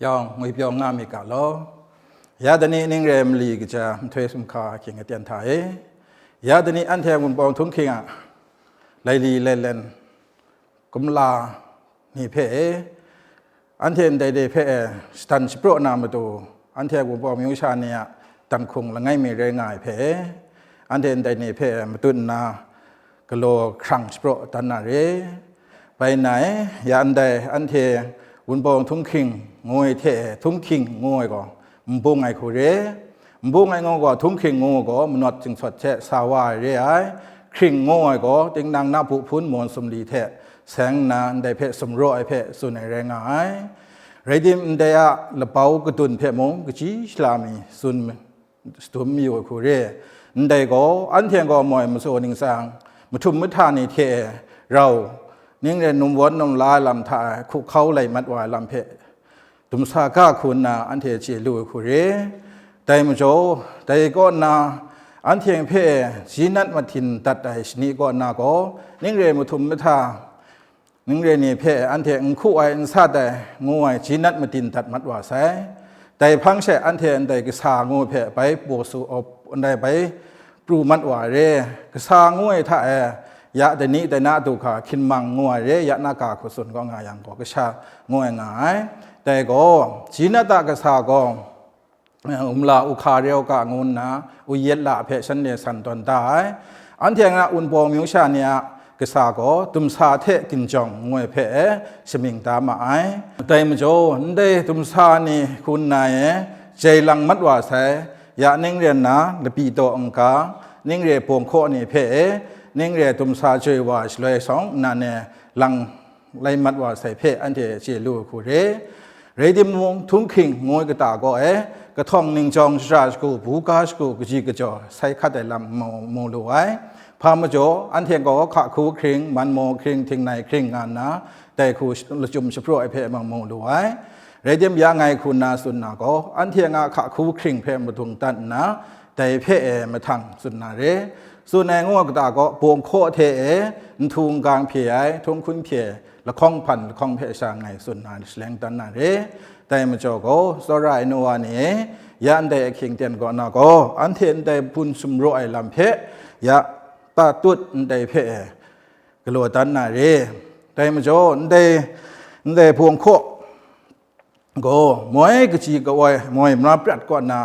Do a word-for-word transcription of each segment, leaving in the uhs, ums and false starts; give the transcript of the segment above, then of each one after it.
yawng ngwipyaw nga myit ga law. Ya dani ning re mali kaja nhtoi sumhka ahkying aten hta e, ya dani anhte Wunpawng htunghking a laili lailen kumla ni hpe e, anhte ndai de hpe e shadan shapraw na matu, anhte Wunpawng myu sha ni a dan hkung langai mi rai nga ai hpe e, anhte ndai ni hpe e matut nna galaw hkrang shapraw dan na re. Bai nna e, ya ndai anhte Wunpawng htunghking ngu ai hte e, htunghking ngu ai gaw, nbung ai hku re. Nbung ai ngu gaw, htunghking ngu gaw, manawt zingsawt hte sa wa ai re ai. Hkring ngu ai gaw, tinang na bu hpun mawn sumli hte seng nna, ndai hpe sumraw ai hpe tsun ai rai nga ai. Rai tim, ndai a labau kadun hpe mung kaji shala mi tsun shadum mayu ai hku re. Ndai gaw, anhte gaw moi matsaw ningsang, mahtum mahta ni hte rau, ning re numwan numla ai lam hta e hkuhkau lai mat wa ai lam hpe dumsa ga hku nna anhte chye lu ai hku re. Dai majaw, dai kaw nna anhte hpe jinat matin dat ai shani kaw nna gaw, ning re mahtum mahta, ning re ni hpe anhte n hku ai, n sat ai, ngu ai jinat matin dat mat wa sai. Dai hpang she anhte ndai kasa ngu hpe bai paw su, ndai bai pru mat wa ai re. Kasa ngu ai hta e, ya dani daina du hka hkinmang ngu ai re, ya na ga hku tsun gaw nga yang gaw, kasha ngu ai nga ai. Dai gaw, jinat a kasa gaw, eh, umla uhka reu ga ngu nna, uyet la hpe shanhte san tawn da ai. Anhte a Wunpawng myu sha ni a kasa gaw, dumsa hte ginjawng ngu ai hpe e shamying da ma ai. Dai majaw, ndai dumsa ni hku nna e jai lang mat wa sai, ya ning re nna lapi taw n-ga, ning re bawng hkaw ni hpe e, ning re dumsa joi wa shaloi shawng nnan e lang lai mat wa sai hpe anhte chye lu ai hku re. Rai timung, htunghking ngu ai kata gaw e, kahtawng ningjawng shara shagu, buga shagu, kaji kajaw sai hkat ai lam mu, mu lu ai. Hpa majaw, anhte gaw hka hku hkring, man maw hkring, htingnai hkring nga nna, dai hku sh-, lachyum shapraw ai hpe mung mu lu ai. Rai tim, ya ngai hku nna tsun na gaw, anhte a hka hku hkring hpe madung dat nna, dai hpe e mahtang tsun na re. Tsun ai ngu ai kata gaw, bawng hkaw hte e, nhtu ngang hpye ai, htunghkun hpye, lahkawng hpan lahkawng hpe sha ngai tsun na shaleng dan na re. Dai majaw gaw, tsawra ai nu wa ni e, ya ndai ahkying ten kaw na gaw, anhte ndai hpun sumraw ai lam hpe, ya tatut ndai hpe e galaw dan na re. Dai majaw, ndai, ndai bawng hkaw gaw, moi kaji ka-, moi mara prat kaw nna,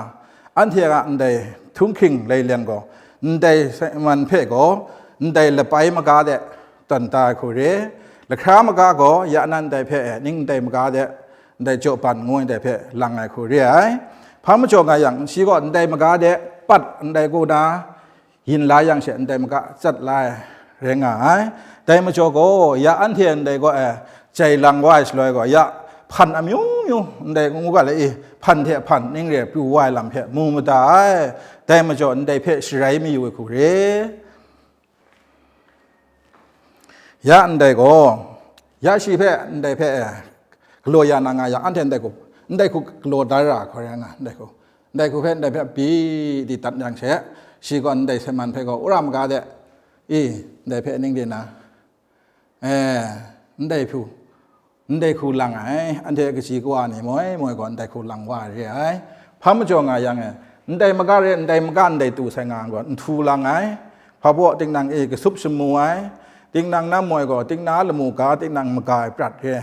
anhte a ndai htunghking lailen gaw, ndai saiman hpe gaw, ndai lapai maga de tawn da ai hku re. Lahkra maga gaw, ya nan ndai hpe, ning ndai maga de, ndai jaw ban ngu ai ndai hpe lang ai hku re ai. Hpa majaw nga yang, shi gaw ndai maga de pat ndai kaw na, yin la yang she ndai maga tsat la ai rai nga ai. Dai majaw gaw, ya anhte ndai gaw e jai lang wa ai shaloi gaw, ya hpan amyu myu ndai ngu ga le i, hpan hte hpan ning re pru wa ai lam hpe mu mada ai. Dai majaw, ndai hpe sharai mayu ai hku re. Ya ndai gaw, ya shi hpe ndai hpe galaw ya na nga yang, anhte ndai hku, ndai hku galaw da ra hkoi rai nga, ndai hku, ndai hku hpe ndai hpe pyi di dat yang she, shi gaw ndai saiman hpe gaw, wora maga de, i, ndai hpe ning di na, e, ndai hku, ndai hku lang ai, anhte kaji kawa ni moi moi gaw ndai hku lang wa ai re ai. Hpa majaw nga yang e, ndai maga re, ndai maga ndai tu sai nga gaw, nhtu lang ai, hpa baw tinang e kasup shamu ai, tinang na moi gaw, tinang lamu ga, tinang maga ai prat re,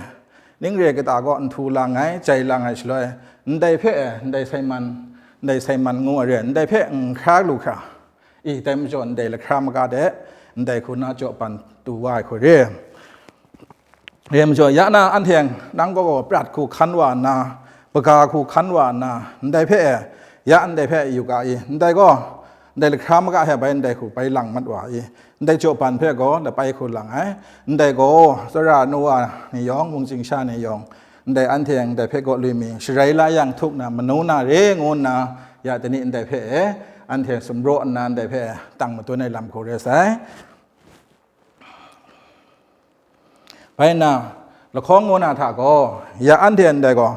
ning re kata gaw nhtu lang ai, jai lang ai shaloi, ndai hpe e, ndai saiman, ndai saiman ngu ai re, ndai hpe n hkra lu hkra, i, dai majaw ndai lahkra maga de, ndai hku na jaw ban tu wa ai hku re. Re majaw, ya na anhte nang gaw prat hku hkan wa nna, baga hku hkan wa nna, ndai hpe, ya ndai hpe yu ga i, ndai gaw, ndai lahkra maga hpe bai ndai hku bai lang mat wa i, ndai jaw ban hpe gaw lapai hku lang ai, ndai gaw tsawra nu wa ni yawng, mungchying sha ni yawng, ndai anhte ndai hpe gaw lui mi, sharai la yang htuk na, manu na re ngu nna, ya tani ndai hpe e, anhte sumraw nna ndai hpe tang madun ai lam hku re sai. Bai nna, lahkawng ngu na hta gaw, ya anhte ndai gaw,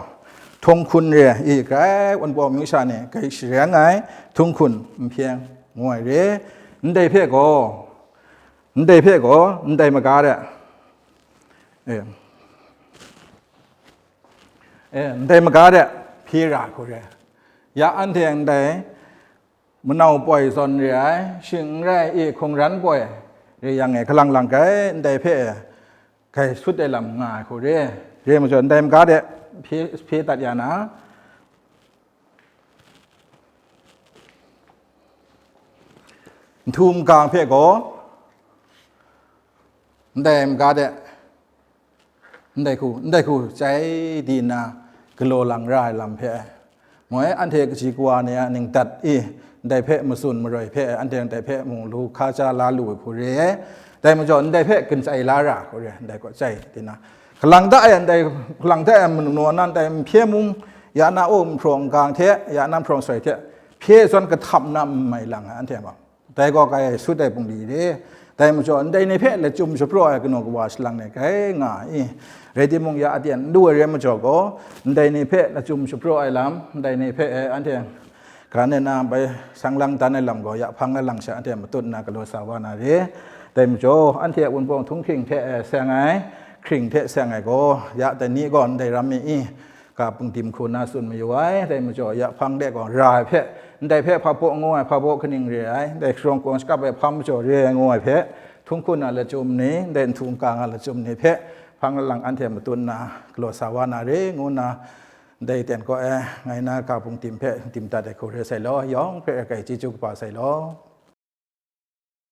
htunghkun re i grai Wunpawng myu sha ni grai shareng ai htunghkun nhpyeng ngu ai re. Ndai hpe gaw, ndai hpe gaw, ndai maga de, e, e, ndai maga de hpye ra hku re. Ya anhte ndai manau poi zawn re ai, shing n rai i hkungran poi re yang e, kalang lang kai, ndai hpe e, kai sut ai lam nga ai hku re. Re majaw, ndai maga de hpye, hpye dat ya na, nhtu nkang hpe gaw, ndai maga de, ndai hku, ndai hku, chyai di nna, galaw lang ra ai lam hpe, moi anhte kaji kawa ni a ningdat i, ndai hpe matsun maroi hpe, anhte ndai hpe mung lu hka ja la lu ai hku re ai. Dai majaw, ndai hpe gumsai la ra hku re, ndai gaw chyai di nna, kalang da e, ndai, kalang da e, manu na ndai nhpye mung, ya na, o, nhpraw nkang hte, ya na, nhpraw soi hte, hpye zawn kahtam na n mai lang ai, anhte gaw. Dai gaw kai sut ai bungli re. Dai majaw, ndai ni hpe lachyum shapraw ai kanu kawa shalang ni kai nga i. Rai timung, ya aten n lu ai rai majaw gaw, ndai ni hpe lachyum shapraw ai lam, ndai ni hpe, eh, anhte ga nna bai sang lang dan ai lam gaw, ya hpang lang sha anhte matut nna galaw sa wa na re. Dai majaw, anhte a wunpawng htunghking hte, eh, seng ai, hkring hte seng ai gaw, ya dai ni gaw ndai ram mi i, ga pungdim hku na tsun mayu ai. Dai majaw, ya hpang de gaw ra ai hpe, ndai hpe hpa baw ngu ai, hpa baw kaning re ai, ndai sharawng kawng shakap ai hpa majaw re ai ngu ai hpe, htunghkun a lachyum ni, ndai nhtu nkang a lachyum ni hpe, hpang lang anhte matut nna, galaw sa wa na re, ngu nna, ndai ten kaw e, ngai na ga pungdim hpe dim dat ai hku re sai law, yawng hpe kai chyeju kaba sai law.